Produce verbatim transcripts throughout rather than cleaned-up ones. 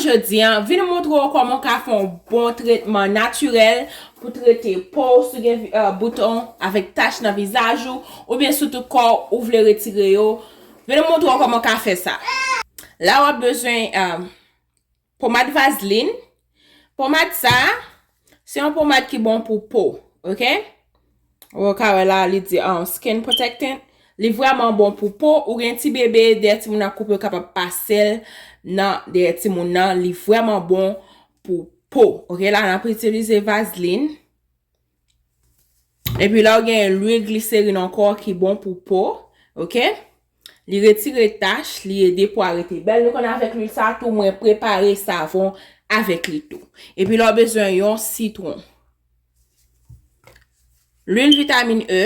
Jodi a, vin montre w kòman w ka fè yon bon tretman natirèl pou trete po w, si w gen, euh, bouton avèk tach nan vizaj ou, oubyen sou tout kò w, ou vle retire yo. Vin montre w kòman w ka fè sa. La, w ap bezwen, euh, pomad Vaseline. Pomad sa, se yon pomad ki bon pou po, ok? Ou ka wè la, li di, um, skin protectant. Li vrèman bon pou po. Ou gen ti bebe, dèyè timoun nan koupe, ou kapab pase l nan dèyè timoun nan. Li vrèman bon pou po. Ok, la, n ap itilize Vaseline. Epi la, ou gen lwil gliserin ankò ki bon pou po. Ok? Li retire tach, li ede po a rete bèl. Nou konn avèk lwil sa tou, mwen prepare savon avèk li tou. Epi la, ou bezwen yon sitwon. Lwil vitamin E,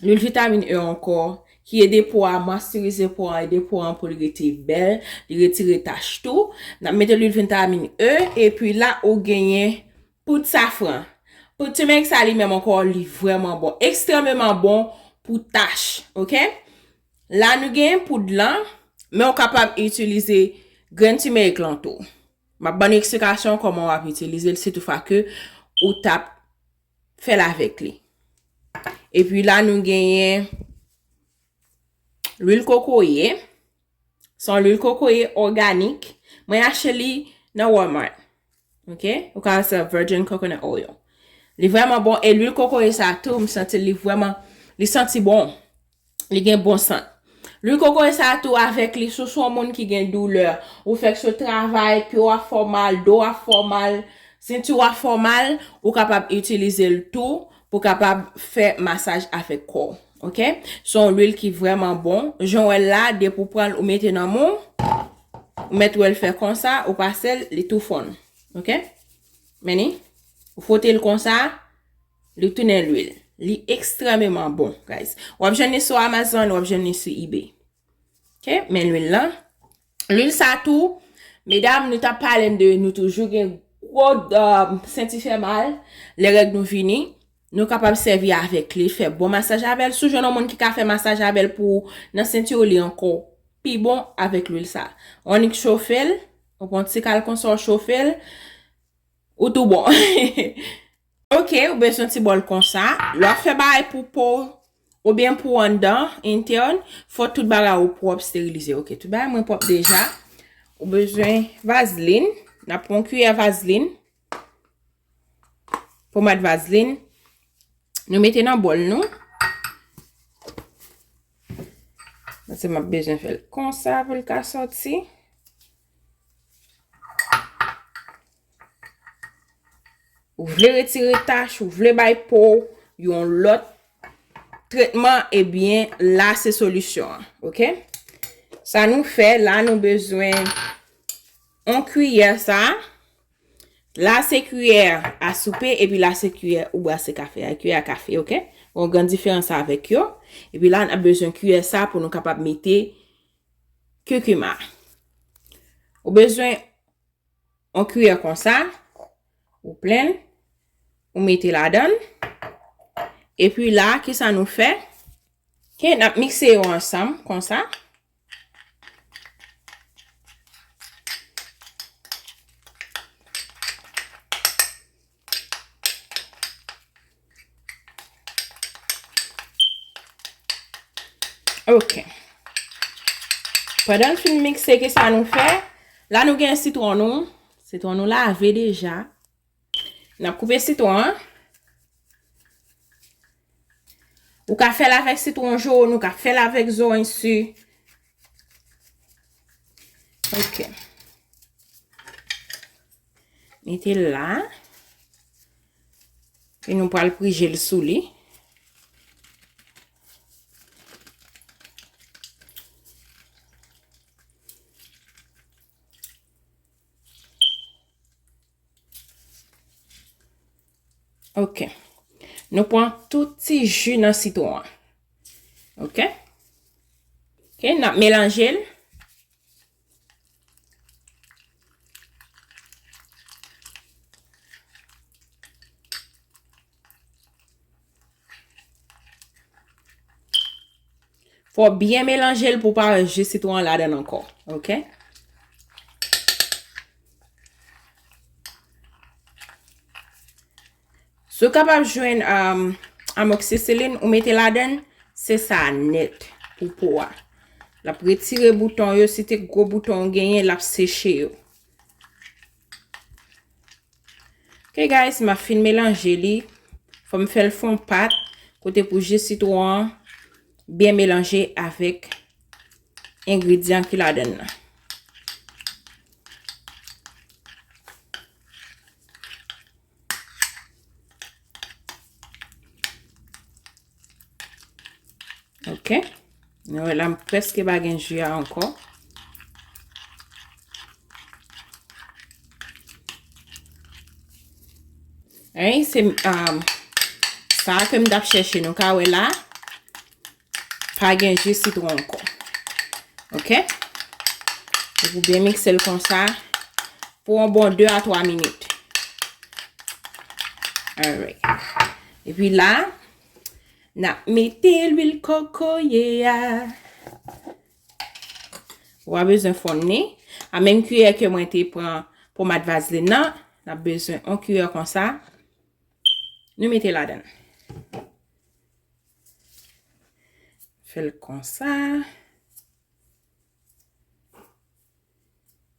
lwil vitamin E ankò, ki ede po a moisturize po a, ede po a pou li rete bèl, li retire tach tou. N ap mete lwil vitamin E, epi la ou genyen poud safran. Poud turmeric sa li menm ankò, li vrèman bon, ekstrèmeman bon pou tach, ok? La nou genyen poud lan, men ou kapab itilize grenn turmeric lan tou. M ap ban nou eksplikasyon kòman w ap itilize l, si toutfwa ke ou t ap fè l avèk li. Epi la, nou genyen lwil kokoye. Se yon lwil kokoye òganik. Mwen achte li nan Walmart. Ok? Ou ka se virgin coconut oil. Li vrèman bon. E lwil kokoye sa tou, m santi li vrèman, li santi bon. Li gen bon sant. Lwil kokoye sa tou avèk li, si w se yon moun ki gen doulè, ou fèk sot travay, pye w ap fè w mal, do w ap fè w mal, senti w ap fè w mal, ou kapab itilize l tou pou kapab fè masaj avèk kò w. Ok? Se yon lwil ki vrèman bon. Jan w wè l la, depi w pran l, ou mete nan men w, ou mèt wè l fè konsa, ou pase l, li tou fonn. Ok? Men ni, ou fwote l konsa, li tounen lwil. Li ekstrèmeman bon, guys. W ap jwenn li sou Amazon, w ap jwenn li sou eBay. Ok, men lwil lan. Lwil sa tou, medam, nou t ap pale de nou toujou gen gwo, um, senti fè mal, lè règ nou vini, nou kapab sèvi avèk li, fè bon masaj avè l. Si w jwenn yon moun ki ka fè masaj avè l pou ou nan senti w, li ankò pi bon avèk lwil sa. Ou annik chofe l, ou pran ti kal konsa, ou chofe l, ou tou bon. Ok, ou bezwen ti bòl konsa. Lè w ap fè bagay pou po w, oubyen pou anndan, intèn, fò tout bagay ou pwòp, sterilize. Ok, tout bagay mwen pwòp deja. Ou bezwen vazlin. N ap pran yon kiyè vazlin. Pomad vazlin. Nou mete nan bòl nou. Paske m ap bezwen fè l konsa pou l ka sòti. Ou vle retire tach, ou vle bay po w yon lòt tretman, ebyen, la se solisyon an, ok? Sa nou fè, la nou bezwen yon kiyè sa. La se kiyè a soupe, epi la se kiyè ou brase kafe a, kiyè a kafe, ok? Gon gran diferans avèk yo. Epi la, n ap bezwen kiyè sa pou nou kapab mete kikima. Ou bezwen yon kiyè konsa, ou plen l, ou mete ladan l. Epi la, kisa nou fè? Ok, n ap mikse yo ansanm, konsa. Ok. Pandan n fin mikse, kisa nou fè? La, nou gen sitwon nou. Sitwon nou lave deja. N ap koupe sitwon an. Ou ka fè l avèk sitwon jòn, ou ka fè l avèk zoranj si. Ok. Mete l la. E nou pral prije l sou li. Ok. Nou pran tout ti ji nan sitwon an. Ok. Ok, n ap melanje l. Fò w byen melanje l pou w pa wè ji sitwon an ladan l ankò. Ok? Ou kapab jwenn um, amoxicillin, ou mete ladan, se sa nèt pou po a. L ap retire bouton yo, si te gwo bouton ou genyen, l ap seche yo. Ok guys, m ap fin melanje li. Fò m fè l fon pat, kote pou ji sitwon an byen melanje avèk engredyan ki ladan nan. Ok. Nou wè la, m prèske pa gen ji a ankò. Ey, se um, sa ke m t ap chèche. Nou ka wè la, pa gen ji sitwon ankò. Ok? Epi w byen mikse l konsa pou yon bon de a twa minit. Alright. Epi la, n ap mete lwil kokoye a. Ou pa bezwen fonn li. A menm kiyè ke mwen te pran pomad vazlin nan, n ap bezwen yon kiyè konsa. Nou mete ladan. Fè l konsa.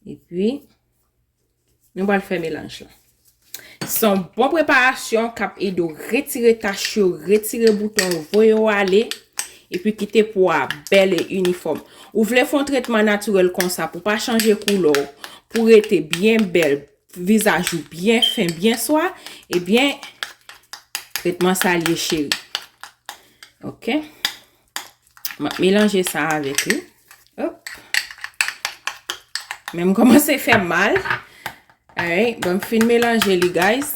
Epi, nou pral fè melanj la. Se yon bon preparasyon k ap ede w retire tach yo, retire bouton yo, voye yo ale, epi kite po a bèl e inifòm. Ou vle fè yon tretman natirèl konsa pou pa chanje koulè w, pou rete byen bèl, vizaj ou byen fen, byen swa, ebyen, tretman sa l ye, cheri. Ok? M ap melanje sa avèk li. Hop. Men m kòmanse fè mal. Alright, bon, m fin melanje li, guys.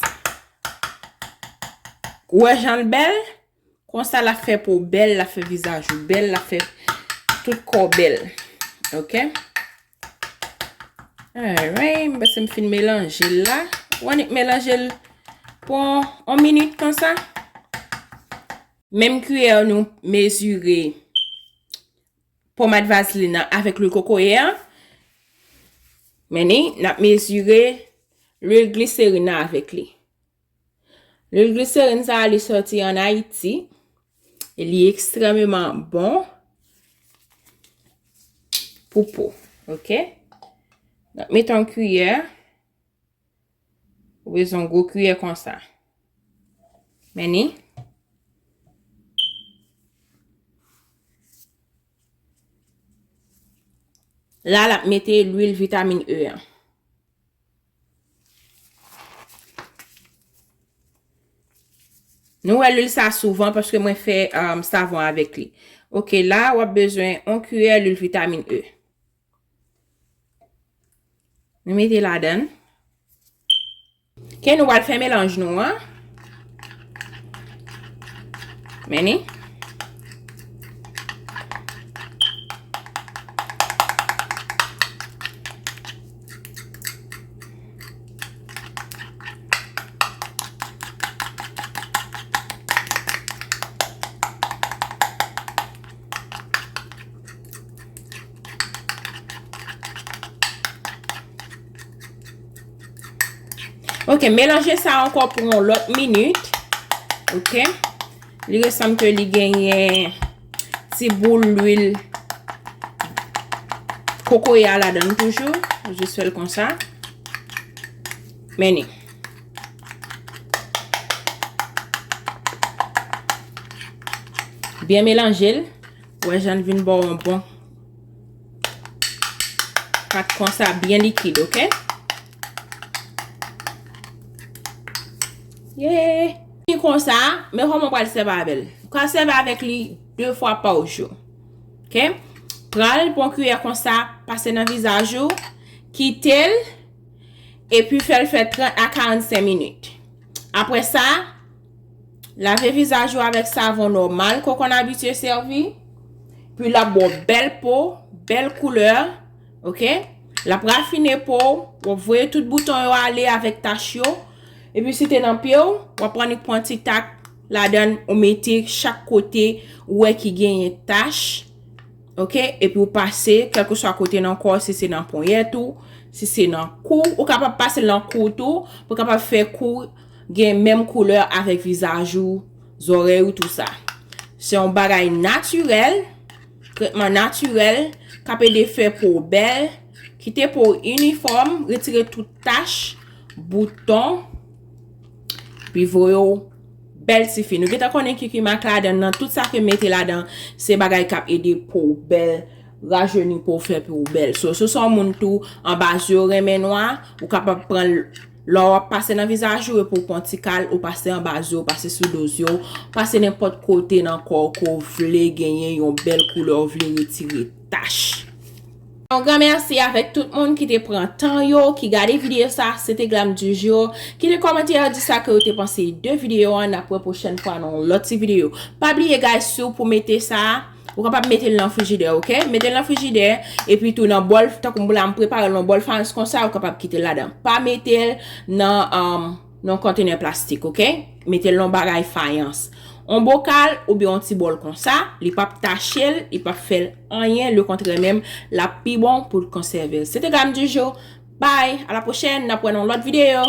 Ou wè jan l bèl? Konsa l ap fè po w bèl, l ap fè vizaj ou bèl, l ap fè tout kò w bèl. Ok? Alright, m panse m fin melanje l la. Ou annik melanje l pou yon minit konsa. Menm kiyè nou mezire pomad vazlin nan avèk lwil kokoye a. Men ni, n ap mezire lwil gliserin nan avèk li. Lwil gliserin sa a, li sòti ann Ayiti. E li ekstrèmeman bon pou po. Ok? N ap mete yon kiyè. Ou bezwen yon gwo kiyè konsa. Men ni. La, l ap mete lwil vitamin E an. Nou wè lwil sa souvan paske mwen fè um, savon avèk li. Ok, la w ap bezwen yon kiyè lwil vitamin E. Nou mete ladan. Ok, nou pral fè melanj nou an. Men ni. Ok, melanje sa ankò pou yon lòt minit. Ok. Li resanm ke li genyen ti boul lwil kokoye a ladan toujou. Jis fè l konsa. Men ni. Byen melanje l. Wè jan l vin ba w yon bon pat konsa byen likid, ok? Yeah! Li konsa, men kòman w pral sèvi avè l? Ou ka sèvi avèk li de fwa pa jou. Ok? Pran l, pran kiyè konsa, pase nan vizaj ou, kite l, epi fè l fè trant a karannsenk minit. Apre sa, lave vizaj ou avèk savon nòmal ke w konn abitye sèvi. Pi l ap ba w bèl po, bèl koulè. Ok? L ap rafine po w, w ap voye tout bouton yo ale avèk tach yo. Epi si te nan pye w, w ap annik pran ti tak ladan, ou mete chak kote ou wè ki genyen tach. Ok? Epi ou pase, kèlkeswa kote nan kò w, si se nan ponyèt ou, si se nan kou, ou kapab pase l nan kou tou, pou kapab fè kou gen menm koulè avèk vizaj ou, zòrèy ou, tou sa. Se yon bagay natirèl, tretman natirèl, k ap ede fè po w bèl, kite po w inifòm, retire tout tach, bouton, pi voye w bèl tifi. Nou gentan konnen kikimaka ladan nan, tout sa ke mete ladan, se bagay k ap ede po w bèl, rajeni po w, fè po w bèl. So, si w se yon moun tou, anba zye w renmen nwa, ou kapab pran l, lè w ap pase nan vizaj ou, epi w pran ti kal, ou pase anba zye w, pase sou do zye w, pase nenpòt kote nan kò w ke w vle genyen yon bèl koulè, w vle retire tach. Yon gran mèsi avèk tout moun ki te pran tan yo, ki gade videyo sa, se te Glam du Jour. Kite kòmantè, di sa ke yo te panse de videyo an, n ap wè pwochèn fwa nan yon lòt ti videyo. Pa bliye, guys, si w pou mete sa, ou kapab mete l nan frijidè, oke? Mete l nan frijidè, epi tou nan bòl, tankou m la, m prepare l nan bòl fayans konsa, ou kapab kite l ladan. Pa mete l nan, um, nan kontenè plastik, oke? Mete l nan bagay fayans. On bokal oubyen on ti bòl konsa, li p ap tache l, li p ap fè l anyen, lekontrè menm, l ap pi bon pou l konsève l. Se te Glam du Jour. Bye, a la pwochèn, n ap wè nan lòt videyo.